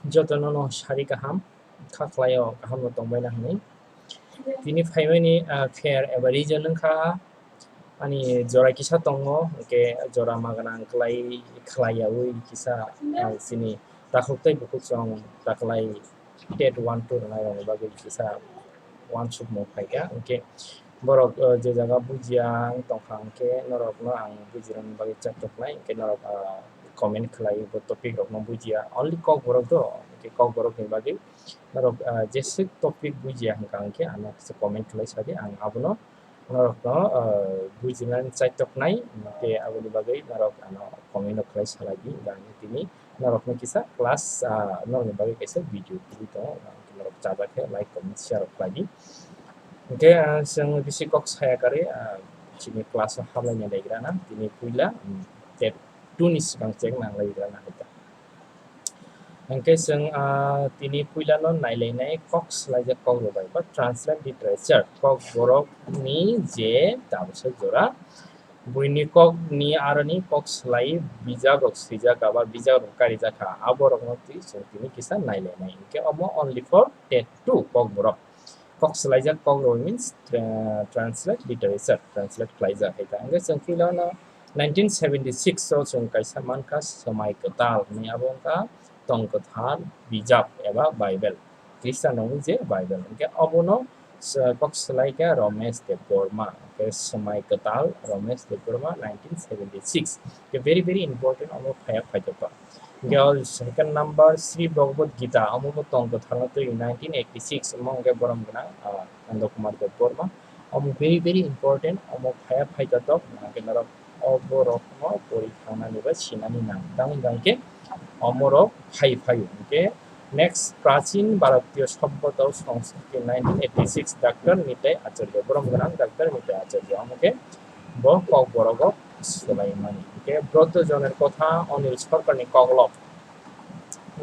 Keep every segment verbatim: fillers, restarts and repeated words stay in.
Jotono no sari kaham, kha khlaio, kaham no tongbaina hwnwi. Tini phaimani, ah, pher eba reason wngkha, ani jora kisa tongo, hwnkhe jora ma gwnang khlai, khlaiyaui kisa, ah, chini takhuk tei bukhuk chwng taklai TET one two rwnai rokni bagwi kisa uansukmung phaikha, hwnkhe borok, ah, je jaga bujiya wng tongkha, hwnkhe norokno ang bujirokni bagwi chaktok khlai, hwnkhe norok, ah, comment khlai bo topic rokno bujiya, only Kokborok do, hwnkhe Kokborokni bagwi norok, ah, jeswk topic bujiya hwnkha, hwnkhe ano kisa comment khlai sadi, ang abono norokno, ah, bujinani chaitoknai, hwnkhe aboni bagwi norok ano comment rok khlai salai di, ba ang tini norokno kisa class, ah, norokni bagwi kaisa video tubui tongo, norok chajak khe like, comment, share rok khlai di. Hwnkhe, ah, chwng bisi kok saya karwi, ah, chini class o hablaina daigrana, tini puila, um, TET two ni swkang cheng nanglaigrana hai ta. Hwnkhe chwng, ah, tini puilano nailainai kok swlaijak kok rwbai ba translate literature, Kokborokni je tabwswk jora, buini kokni aroni kok swlai bijap rok swijak ba bijap rok karijak kha, aborokno twi chwng tini kisa nailainai. Hwnkhe omo only for TET two Kokborok. Kok swlaijak kok rw means, uh, translate literature, translate khlaijak hai ta. Hwnkhe chwng philano nineteen seventy-six o chwng kaisa mankha Swmai Kwtal hwnwi, abo wngkha Tong Kwthar Bijap eba Bible, Khristian rokni je Bible. Hwnkhe obono s-, kok swlaikha Romesh Debbarma, hwnkhe Swmai Kwtal Romesh Debbarma nineteen seventy-six. Hwnkhe very, very important, omo phaya phaitokha. Hwnkhe o second number Sri Bhagavad Gita, omo bo Tong Kwtharno twi nineteen eighty-six, omo hwnkhe borom gwnang, ah, Nanda Kumar Debbarma. Omo very, very important, omo phaya phaitotok, hwnkhe norok o borokno pori thangnani ba sinani nang. Tamo hwnkhe omorok phai phaio. Hwnkhe next Prachin Bharatiyo Sabbyata o Sanskriti nineteen eighty-six, Doctor Nitai Acharya, borom gwnang Doctor Nitai Acharya. Omo khe bo Kokborogo swlaimani. Hwnkhe Brotojoner Kotha, Anil Sarkarni Koklop,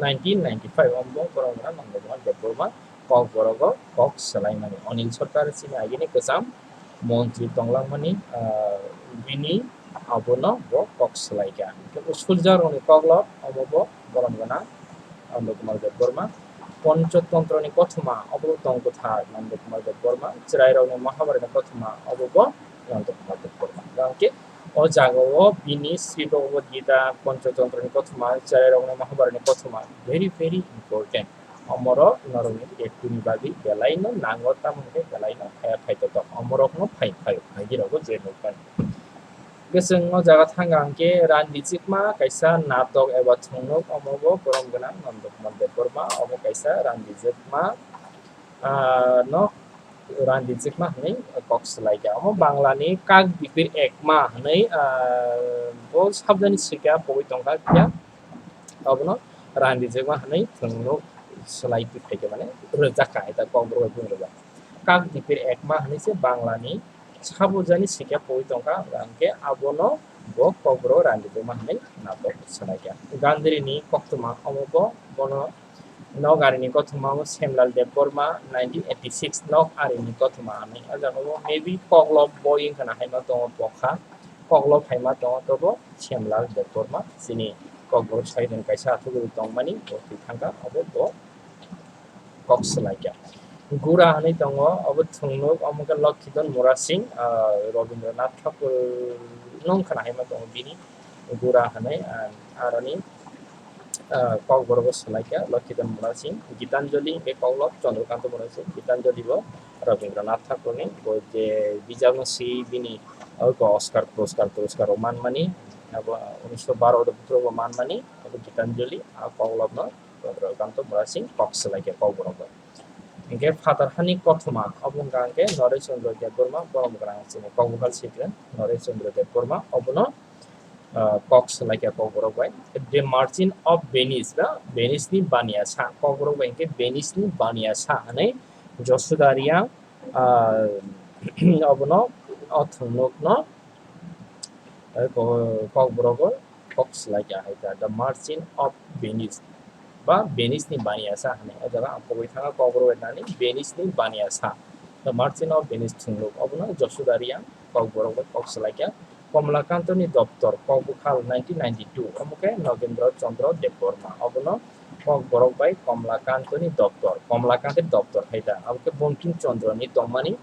nineteen ninety-five, omo borom gwnang Nanda Kumar Debbarma, Kokborogo kok swlaimani. Anil Sarkar chini agini kwcham montri tonglangmani, ah, bini abono bo kok swlaikha. Hwnkhe Usuljakrokni Koklop, omo bo borom gwnang Nanda Kumar Debbarma. Ponchotantroni Kothoma, obo bo Tong Kwthar Nanda Kumar Debbarma. Chwrairokni Mahabharatni Kothoma, obo bo Nanda Kumar Debbarma. Hwnkhe o jagao bini Sri Bhagavad Gita, Ponchotantroni Kothoma, Chwrairokni Mahabharatni Kothoma, very, very important. Omorok norokni TET two ni bagwi belaino nango, tamo hwnkhe belaino phaya phaitotok. Omorokno phai phaio, phaidi rogo je nukmani. Hwnkhe chwng o jaga thangkha hwnkhe Randi Chikma kaisa natok eba thwngnuk, omo bo borom gwnang Nanda Kumar Debbarma, obo kaisa Randi Chikma, ah, no Randi Chikma hwnwi kok swlaikha. Omo Banglani Kak Dipir Ekma hwnwi, ah, bo sabjani swikha pogwi tongkha phiya. Abono Randi Chikma hwnwi thwngnuk swlai twi phaikha, mane rwjakha, hai ta Kokborok bai buini rwjak. Kak Dipir Ekma hwnwi se Banglani sabjani swikha pogwi tongkha, hwnkhe abono bo Kokborok Randi Chikma hwnwi natok swlaikha. Gandhirini Koktwma, omo bo bono Nok Arini Kothoma o Semlal Debbarma, nineteen eighty-six, Nok Arini Kothoma hwnwi. O jaga o maybe Koklop boi wngkha na hai ma tongo bokha. Koklop hai ma tongo tobo Semlal Debbarma. Chini Kokborok side ni kaisa athugwi tongmani bo twi thangkha, abo bo kok swlaikha. Gura hwnwi tongo, abo thwngnuk, omo khe Lokhidon Murasing, ah, Rabindranath Thakur no wngkha na hai ma tongo bini Gura hwnwi, ah, aroni ah, Kokborogo swlaikha Lokhidon Murasing, Gitanjali hwnkhe Koklop Chandrakanta Murasing, Gitanjali bo Rabindranath Thakurni, bo je bijapno swi bini abo Oscar, Puroskar, Puroskar rok manmani, abo unisho baro bwtwrok bo manmani, abo Gitanjali, ah, Koklopno Chandrakanta Murasing kok swlaikha Kokborogo. Hwnkhe Phatarhani Kothoma, abo wngkha hwnkhe Noresh Chandra Debbarma, borom gwnang chini Kokbokhal Sikren Noresh Chandra Debbarma, obono ah, kok swlaikha Kokborok bai. The Merchant of Venice, ba Venice ni baniya sa, Kokborok bai hwnkhe Venice ni baniya sa hwnwi Josuda Reang, ah, obono o thwngnukno, eh, ko-, Kokborogo kok swlaikha hai ta, The Merchant of Venice, ba Venice ni baniya sa hwnwi. O jaga ang pogwi thangkha Kokborok bai nani Venice ni baniya sa, The Merchant of Venice thwngnuk, obono Josuda Reang Kokborok bai kok swlaikha. Komlakantoni doptor, Kokbukhal nineteen ninety-two, omo khe Nogendra Chandra Debbarma, obono Kokborok bai Komlakantoni doptor, Komlakantoni doptor hai da, abo khe Bankim Chandrani tongmani,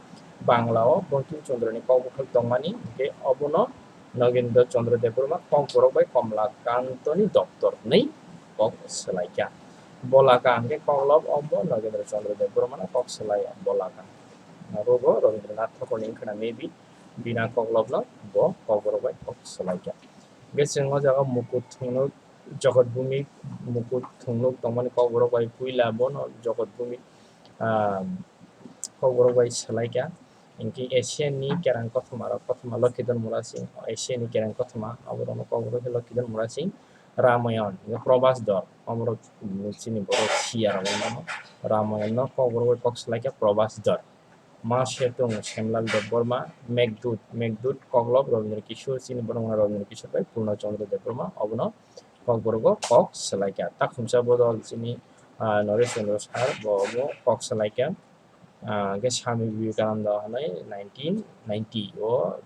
Bangla-o Bankim Chandrani Kokbukhal tongmani, hwnkhe obono Nogendra Chandra Debbarma Kokborok bai Komlakantoni doptor hwnwi kok swlaikha. Bolaka hwnkhe Koklop, omo Nogendra Chandra Debbarmano kok swlai Bolaka. Abo bo Rabindranath Thakurni wngkhana maybe bina Koklopno bo Kokborok bai kok swlaikha. Hwnkhe chwng o jaga Mukut Thungnuk, Jogot Bhumik, Mukut Thungnuk tongmani Kokborok bai puila bono Jogot Bhumik, ah, Kokborok bai swlaikha. Hwnkhe Asian ni kerang kothoma rok, kothoma Lokhidor Murasing, Asian ni kerang kothoma, aborokno Kokborok khe Lokhidor Murasing, Ramayan, hwnkhe Probas Dhor, omorok chini borok siya rok mano, Ramayan no Kokborok bai kok swlaikha Probas Dhor. Ma Setung, Semlal Debbarma, Meghdut, Meghdut Koklop, Rabindra Kishore, chini borok mano Rabindra Kishore bai Purna Chandra Debbarma, obono Kokborok o kok swlaikha. Takhumsa bodol chini, ah, Noresh Chandra sir, bo obo kok swlaikha. Ah, hwnkhe Swami Vivekananda hwnwi nineteen ninety o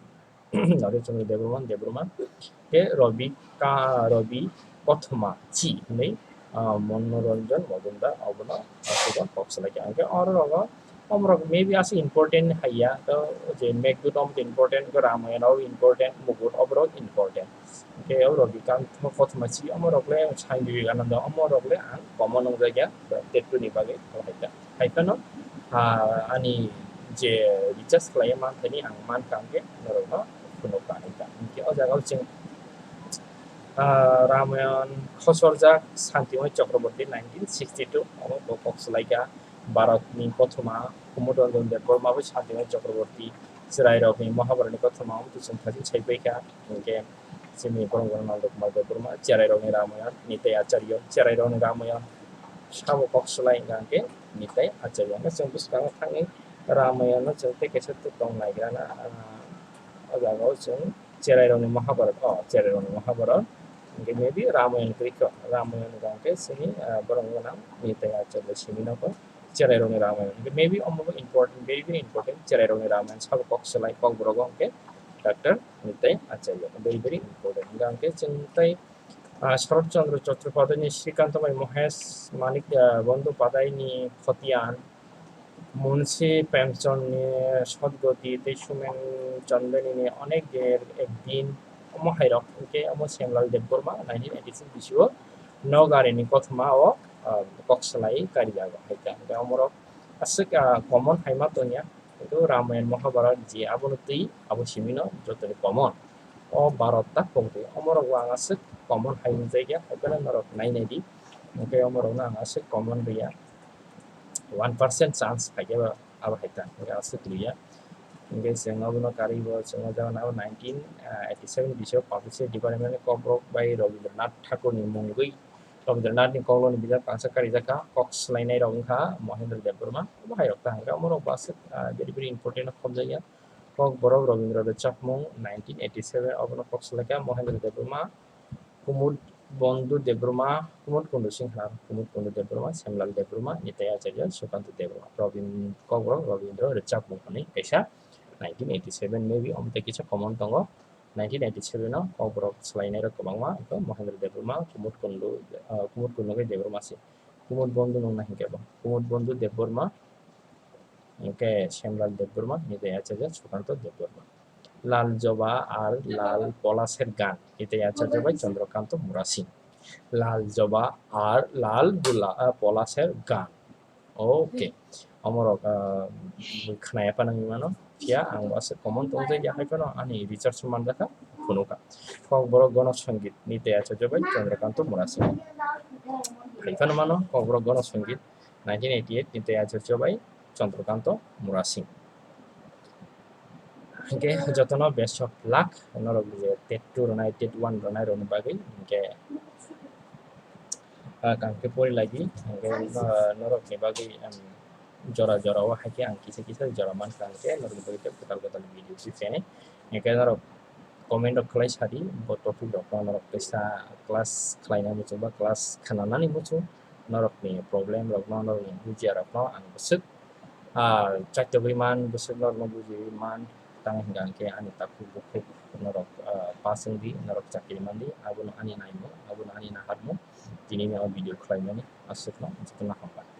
Noresh Chandra Debbarma, Debbarma. Khe Robi Ka-, Robi Kothoma Chi hwnwi, ah, Manoranjan Majumdar obono aswk kok swlaikha. Hwnkhe oro rogo omorok maybe aswk important haiya, to je Meghdut omo important, Ramayana o important, Mukut oborok important. Hwnkhe o Robi Kant Kothoma Chi omorok le Swami Vivekananda omorok le ang common wngjakya, tattoo ni bagwi kok hai kha. Hai phano, ah, ani je research khlaiya manthani ang mankha hwnkhe norokno phunukha hai kha. Hwnkhe o jaga o chwng, ah, Ramayan khosorjak Shantimoi Chakraborty nineteen sixty-two, omo bo kok swlaikha Bharatni kothoma Kumud Ranjan Debbarma bai Shantimoi Chakraborty chwrairokni Mahabharatni kothoma omo twi chwng thaichung saipaikha. Hwnkhe chini borok Nanda Kumar Debbarma, Cherairokni Ramayan, Nitai Acharya, Cherairokni Ramayan, sabo kok swlai hwnkha hwnkhe Nitai Acharya. Hwnkhe chwng bwskango thangwi Ramayan no chwng tei kaisa tong naigrana, ah, o jaga o chwng Cherairokni Mahabharat, oh, Cherairokni Mahabharat, hwnkhe maybe Ramayan kwrwi kha, Ramayan hwnkha hwnkhe chini, ah, borok gwnang Nitai Acharya simi nokho. Cherairokni Ramayan. Hwnkhe maybe omo bo important, very, very important. Cherairokni Ramayan sabo kok swlai Kokborok o hwnkhe Doctor Nitai Acharya. Very, very important. Hwnkhe hwnkhe chwng tei, ah, Sharat Chandra Chattopadhyayni Srikanto bai Mohesh Manik, ah, Bandyopadhyayni Khotiyan, Munshi Premchandni Sotgoti tei Sumen Chandani Onek Din Ek Din, omo hairok hwnkhe omo Semlal Debbarma nineteen eighty-six bisio Nogarini kothoma o, ah, kok swlai karijago hai kha. Hwnkhe omorok aswk, ah, common hai ma tongya, kintu Ramayan Mahabharat je abono twi abo simino jotoni common. O Bharat ta kongtwi omorok bo ang aswk common hai wngjakya, hai phano norok nai nai di. Hwnkhe omorokno ang aswk common rwya. One percent chance phaikhe abo hai ta, hwnkhe aswk liya. Hwnkhe chwng abono karwi bo chwng o jaga nabo nineteen eighty-seven bisio publicity department ni Kokborok bai Rabindranath Thakurni mungwi, Rabindranathni koklopni bijap kangsa karijak kha, kok swlainai rok wngkha Mohendra Debbarma, obo hai rok ta hwnkhe omorok bo aswk, ah, very, very important no khobjakya. Kokborok Rabindra rwchapmung nineteen eighty-seven obono kok swlaikha Mohendra Debbarma, Kumud Bandhu Debbarma, Kumud Kundu Singha, Kumud Kundu Debbarma, Semlal Debbarma, Nitai Acharya, Sukanto Debbarma, Robin-, Kokborok Rabindra rwchapmung hwnwi kaisa nineteen eighty-seven maybe omo tei kisa common tongo. Nineteen eighty-seven o Kokborok swlainai rok kwbangma, abo Mohendra Debbarma, Kumud Kundu, ah, Kumud Kundu khe Debbarma se. Kumud Bandhu nungna hinkhe bo. Kumud Bandhu Debbarma, hwnkhe Semlal Debbarma, Nitai Acharya, Sukanto Debbarma. Lal Joba ar Lal Polasher Gan, Nitai Acharya bai Chandrakanta Murasing. Lal Joba ar Lal Bula-, ah, Polasher Gan. Okay. Omorok, ah, khnaya phano wngwi mano. Phiya ang bo aswk common tongjakya hai phano ani research manjakha, phunukha. Kokborok Gono Songit, Nitai Acharya bai Chandrakanta Murasing. Hai phano mano Kokborok Gono Songit, nineteen eighty-eight, Nitai Acharya bai Chandrakanta Murasing. Hwnkhe jotono best of luck, norok je tet two rwnai, tet one rwnai rokni bagwi, hwnkhe, ah, kaham khe pori lai di, hwnkhe, ah, norokni bagwi, em, jora jora o hai khe ang kisa kisa jora mankha, hwnkhe norokni bagwi tei kwtal kwtal video si phainai, hwnkhe norok comment rok khlai sadi, bo topic rok no norok teisa class khlaina muchung ba class khnanani muchung, norokni problem rok no, norokni bujiya rok no ang bwswk, ah, chaitogwi man, bwswk norokno bujiwi man, tamo hwnkha hwnkhe ani takhuk bukhuk norok pass wng di, norok chakri man di, abono ani naimung, abono ani naharmung. Tini ni o video khlaimani aswkno jotono hambai.